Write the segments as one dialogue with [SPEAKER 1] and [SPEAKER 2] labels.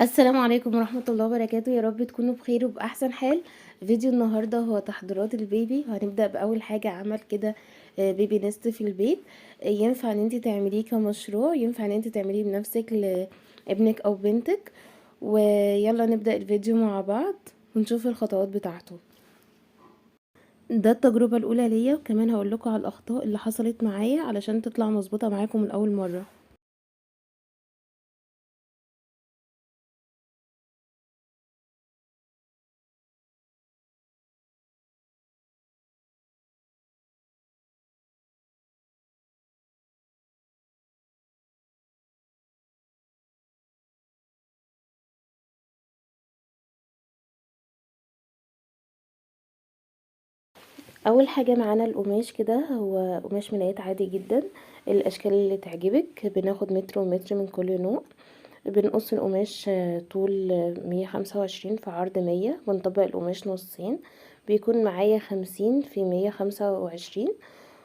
[SPEAKER 1] السلام عليكم ورحمة الله وبركاته. يا رب تكونوا بخير وبأحسن حال. فيديو النهاردة هو تحضيرات ال baby. هنبدأ بأول حاجة عمل كده baby nest في البيت. ينفع ان انت تعمليه كمشروع، ينفع ان انت تعمليه بنفسك لابنك او بنتك. ويلا نبدأ الفيديو مع بعض ونشوف الخطوات بتاعته. ده التجربة الأولى ليا، وكمان هقول لكم على الأخطاء اللي حصلت معايا علشان تطلع مظبوطة معاكم من أول مرة. اول حاجة معانا القماش كده، هو قماش ملايات عادي جدا، الاشكال اللي تعجبك. بناخد متر ومتر من كل نوع. بنقص القماش طول 125 في عرض 100، بنطبق القماش نصين، بيكون معايا 50 في 125.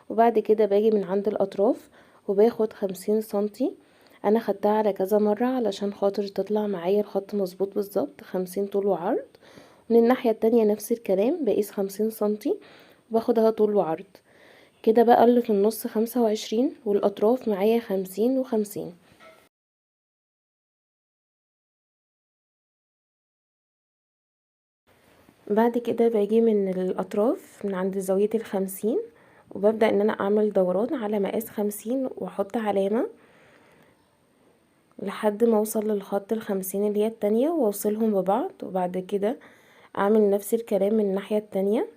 [SPEAKER 1] وبعد كده باجي من عند الاطراف وباخد 50 سنتي. انا خدتها على كذا مرة علشان خاطر تطلع معايا الخط مظبوط بالظبط، 50 طول وعرض. من الناحية التانية نفس الكلام، بقيس 50 سنتي وباخدها طول وعرض كده. بقى اللي في النص 25 والاطراف معايا 50 وخمسين. بعد كده باجي من الاطراف من عند زاوية ال50 وببدأ ان انا اعمل دوران على مقاس 50 واحط علامة لحد ما اوصل للخط ال50 اللي هي التانية واوصلهم ببعض. وبعد كده اعمل نفس الكلام من الناحية التانية،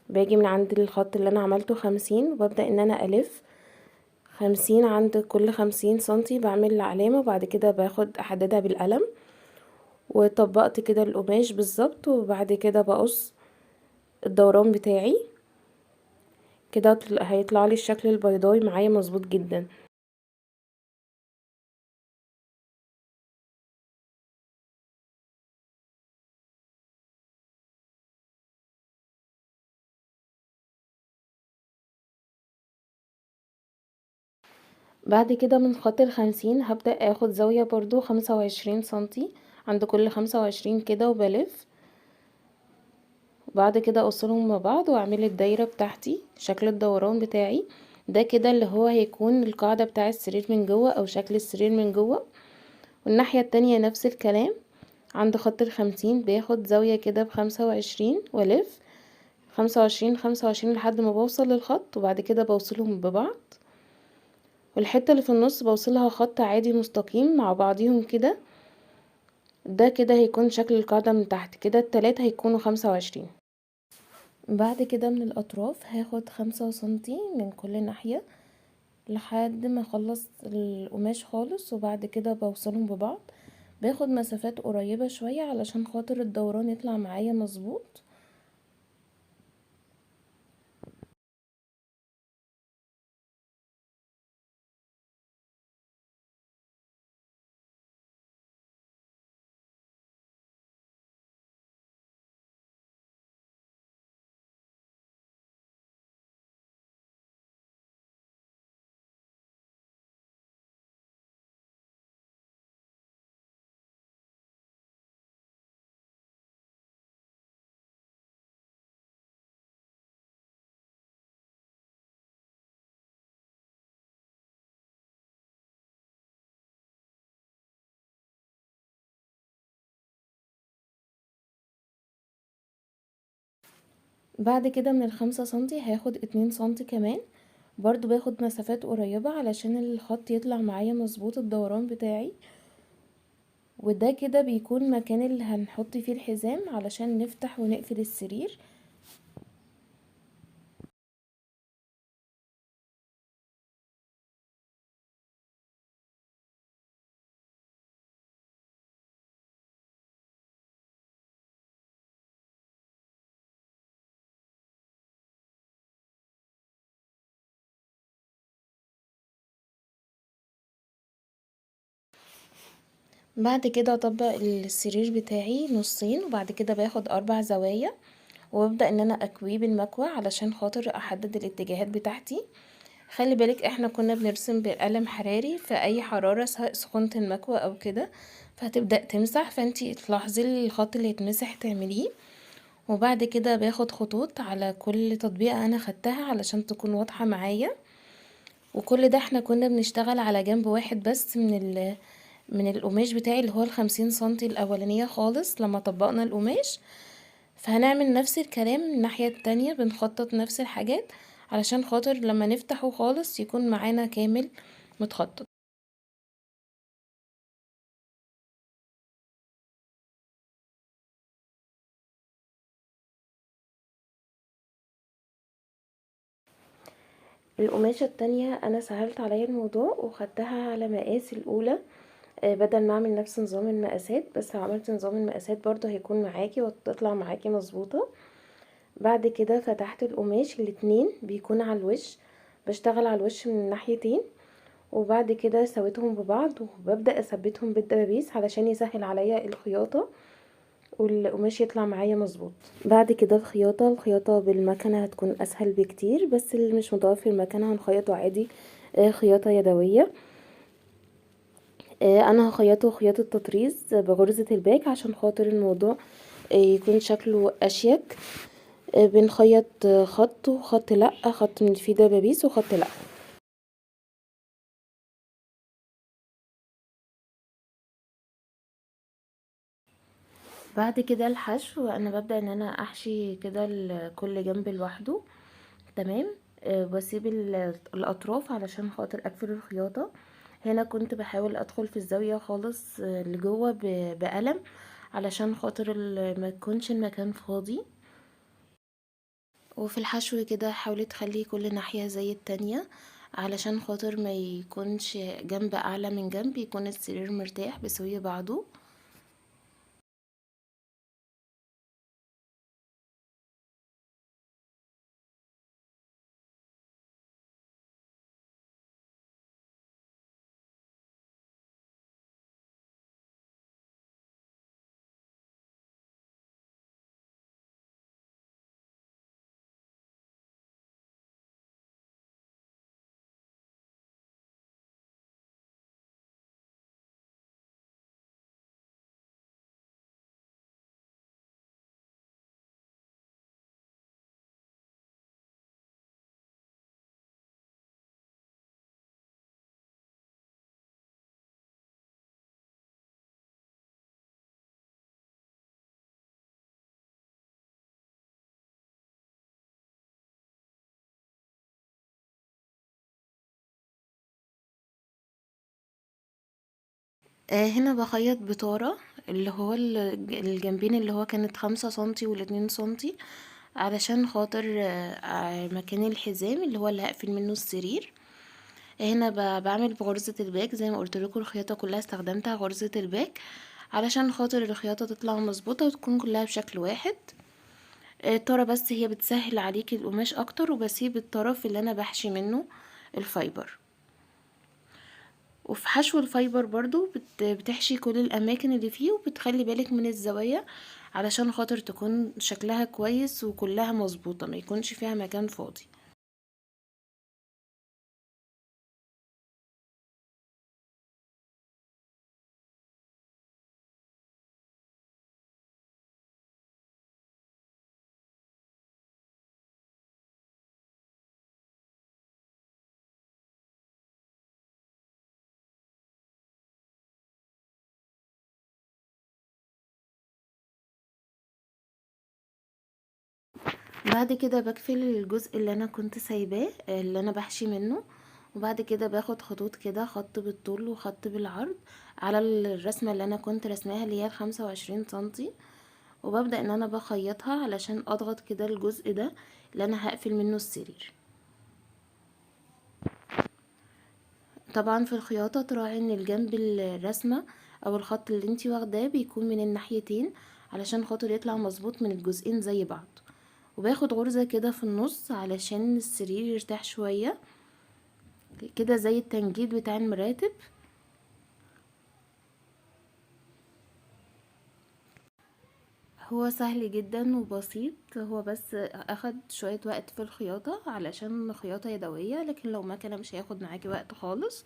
[SPEAKER 1] باجي من عند الخط اللي انا عملته 50 وببدأ ان انا الف 50 عند كل 50 سنتي، بعمل علامة وبعد كده باخد احددها بالقلم. وطبقت كده القماش بالظبط، وبعد كده بقص الدوران بتاعي كده، هيطلع لي الشكل البيضاوي معايا مظبوط جدا. بعد كده من خط ال50 هبدأ اخد زاوية برضو 25 سنتي عند كل 25 كده وبلف. بعد كده اوصلهم مع بعض واعمل الدايرة بتاعتي شكل الدوران بتاعي ده كده، اللي هو هيكون القاعدة بتاع السرير من جوه او شكل السرير من جوه. والناحية التانية نفس الكلام، عند خط ال50 باخد زاوية كده ب25 والف 25 25 لحد ما بوصل للخط، وبعد كده بوصلهم ببعض. والحتة اللي في النص بوصلها خط عادي مستقيم مع بعضيهم كده. ده كده هيكون شكل القاعدة من تحت كده، التلاتة هيكونوا 25. بعد كده من الأطراف هاخد 5 سنتي من كل ناحية لحد ما اخلص القماش خالص، وبعد كده بوصلهم ببعض. باخد مسافات قريبة شوية علشان خاطر الدوران يطلع معايا مظبوط. بعد كده من ال5 سنتي هاخد 2 سنتي كمان، برضو باخد مسافات قريبة علشان الخط يطلع معايا مظبوط الدوران بتاعي. وده كده بيكون مكان اللي هنحط فيه الحزام علشان نفتح ونقفل السرير. بعد كده اطبق السرير بتاعي نصين، وبعد كده باخد 4 زوايا وابدأ ان انا اكويه بالمكوى علشان خاطر احدد الاتجاهات بتاعتي. خلي بالك احنا كنا بنرسم بقلم حراري، فأي حرارة سواء سخونة المكوى او كده فهتبدأ تمسح، فانتي تلاحظي الخط اللي يتمسح تعمليه. وبعد كده باخد خطوط على كل تطبيقة انا خدتها علشان تكون واضحة معايا. وكل ده احنا كنا بنشتغل على جنب واحد بس من القماش بتاعي اللي هو 50 سنتي الاولانية خالص لما طبقنا القماش. فهنعمل نفس الكلام الناحية التانية، بنخطط نفس الحاجات علشان خاطر لما نفتحه خالص يكون معانا كامل متخطط. القماشة التانية انا سهلت عليا الموضوع وخدتها على مقاس الاولى، بدل ما اعمل نفس نظام المقاسات، بس لو عملت نظام المقاسات برضو هيكون معاكي وتطلع معاكي مظبوطة. بعد كده فتحت القماش الاتنين بيكون على الوش، بشتغل على الوش من الناحيتين، وبعد كده سويتهم ببعض وببدأ اثبتهم بالدبابيس علشان يسهل عليا الخياطة والقماش يطلع معايا مظبوط. بعد كده الخياطة بالمكنة هتكون اسهل بكتير، بس اللي مش متوفر المكنة هنخيطه عادي، خياطة يدوية. انا هخيطه خياطة تطريز بغرزة الباك عشان خاطر الموضوع يكون شكله اشيك. بنخيط خط وخط لا، خط من فيه دبابيس وخط لا. بعد كده الحشو انا ببدأ ان انا احشي كده كل جنب لوحده، تمام. بسيب الاطراف علشان خاطر اقفل الخياطة. هنا كنت بحاول ادخل في الزاوية خالص، لجوه بقلم علشان خاطر ما يكونش المكان فاضي. وفي الحشو كده حاولي تخلي كل ناحية زي التانية علشان خاطر ما يكونش جنب اعلى من جنب، يكون السرير مرتاح بسوي بعضه. هنا بخيط بطارة اللي هو الجنبين اللي هو كانت 5 سنتي والاتنين سنتي علشان خاطر مكان الحزام اللي هو اللي هقفل منه السرير. هنا بعمل بغرزة الباك زي ما قلت لكم، الخياطة كلها استخدمتها غرزة الباك علشان خاطر الخياطة تطلع مظبوطة وتكون كلها بشكل واحد. الطارة بس هي بتسهل عليكي القماش اكتر، وبسيب الطرف اللي انا بحشي منه الفايبر. وفي حشو الفايبر برضو بتحشي كل الاماكن اللي فيه، وبتخلي بالك من الزوايا علشان خاطر تكون شكلها كويس وكلها مظبوطة، ما يكونش فيها مكان فاضي. بعد كده بقفل الجزء اللي انا كنت سايباه اللي انا بحشي منه، وبعد كده باخد خطوط كده، خط بالطول وخط بالعرض على الرسمة اللي انا كنت رسماها اللي هي 25 سنتي، وببدأ ان انا بخيطها علشان اضغط كده الجزء ده اللي انا هقفل منه السرير. طبعا في الخياطة تراعي ان الجنب الرسمة او الخط اللي انتي واخداه بيكون من الناحيتين علشان خاطر يطلع مظبوط من الجزئين زي بعض. وباخد غرزة كده في النص علشان السرير يرتاح شوية كده زي التنجيد بتاع المراتب. هو سهل جدا وبسيط، هو بس اخد شوية وقت في الخياطة علشان خياطة يدوية، لكن لو مكنة مش هياخد معاكي وقت خالص،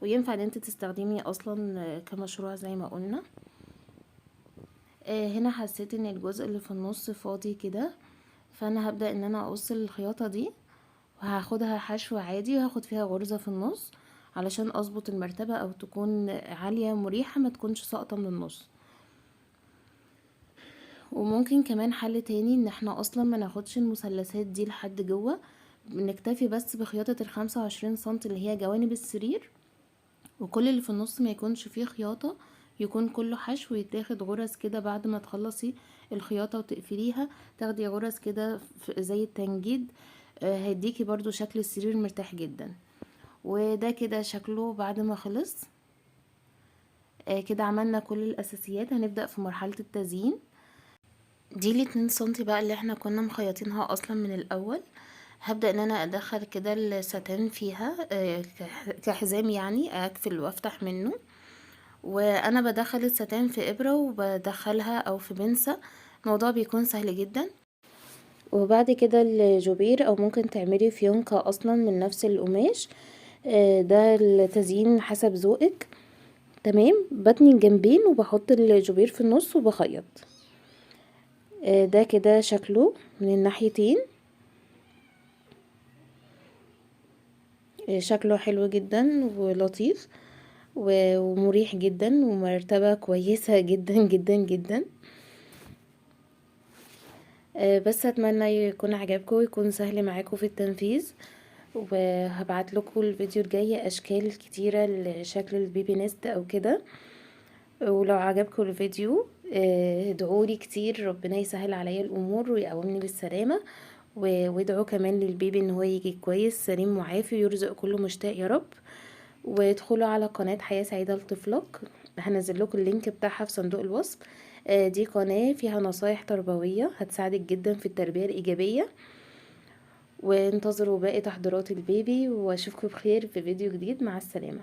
[SPEAKER 1] وينفع ان انت تستخدمي اصلا كمشروع زي ما قلنا. هنا حسيت ان الجزء اللي في النص فاضي كده، فانا هبدأ ان انا اقص الخياطة دي، وهاخدها حشو عادي، وهاخد فيها غرزة في النص علشان اظبط المرتبة او تكون عالية مريحة، ما تكونش ساقطة من النص. وممكن كمان حل تاني ان احنا اصلا ما ناخدش المثلثات دي لحد جوه، نكتفي بس بخياطة 25 سنتي اللي هي جوانب السرير، وكل اللي في النص ما يكونش فيه خياطة، يكون كله حشو، ويتاخد غرز كده بعد ما تخلصي الخياطة وتقفليها، تاخدي غرز كده زي التنجيد، هيديكي برضو شكل السرير مرتاح جدا. وده كده شكله بعد ما خلص. كده عملنا كل الاساسيات. هنبدأ في مرحلة التزيين. دي الاتنين سنتي بقى اللي احنا كنا مخيطينها اصلا من الاول. هبدأ ان انا ادخل كده الستان فيها، كحزام يعني، اقفل وافتح منه. وانا بدخل الستان في ابرة وبدخلها او في بنسة، الموضوع بيكون سهل جدا. وبعد كده الجوبير، او ممكن تعملي فيونكة اصلا من نفس القماش، ده التزيين حسب ذوقك. تمام. بتني الجنبين وبحط الجوبير في النص وبخيط. ده كده شكله من الناحيتين، شكله حلو جدا ولطيف ومريح جدا، ومرتبة كويسة جدا جدا جدا. بس اتمنى يكون عجبكم ويكون سهل معاكم في التنفيذ، وهبعت لكم الفيديو الجاي اشكال كتيرة لشكل ال baby nest او كده. ولو عجبكم الفيديو، ادعولي كتير ربنا يسهل عليا الامور ويقومني بالسلامة، وادعوا كمان لل baby ان هو يجي كويس سليم معافي ويرزق كل مشتاق يا رب. وادخلوا على قناة حياة سعيدة لطفلك، هنزل لكم ال link بتاعها في صندوق الوصف. دي قناة فيها نصايح تربوية هتساعدك جدا في التربية الإيجابية. وانتظروا باقي تحضيرات ال baby، واشوفكم بخير في فيديو جديد. مع السلامة.